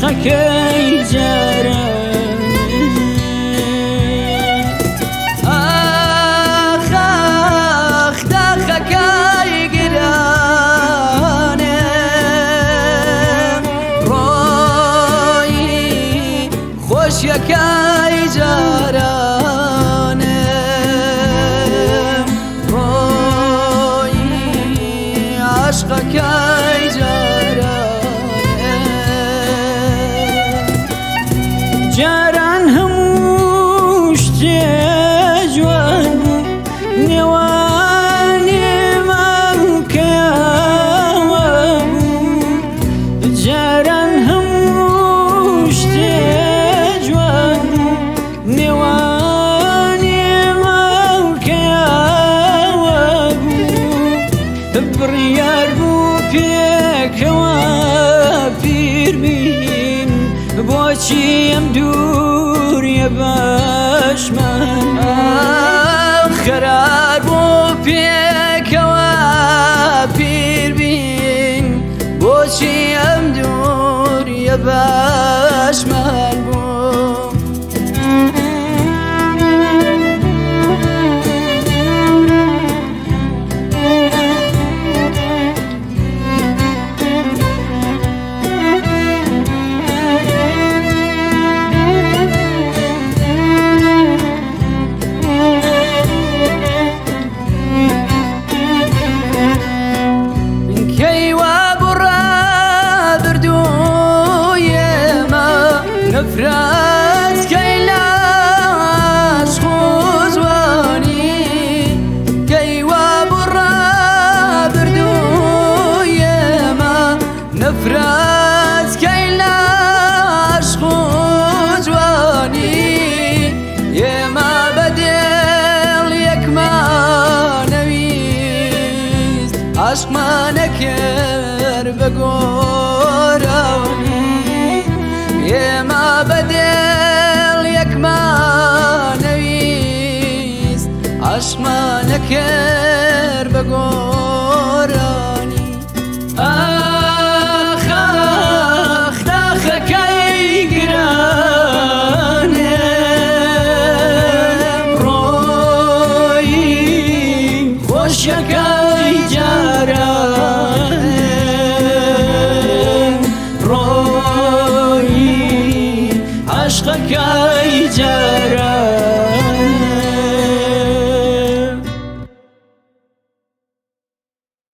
عەشقەکەی جاران. ئاخ ئاخ داخەکەی گرانێ، ڕۆیی خۆشیەکەی جارانێ، ڕۆیی عەشقەکەی جارانێ. جاران هەموو شتێ جوان بوو، نێوانێمان کەیاوە بوو. جاران هەموو شتێ جوان بوو، نێوانێمان کەیاوە بوو. بڕیار بوو پێکەوە پیر بین، بۆچی ئەم دووریە باشمان؟ قەرار بوو پێکەوە پیر بین، بۆچی ئەم دووریە باشمان بوو؟ کەی وا بڕا بردوویێمە نەفرەت کەی لە عەشق و جوانی، کەی وا بڕا بردوویێمە نەفرەت کەی لە عەشق و جوانی. ئێمە بەدڵ یەکمانەویست، عەشقمان نەکرد بە گۆرانی. ئێمە بەدڵ یەکمانەویست، عەشقمان نەکرد بە گۆرانی.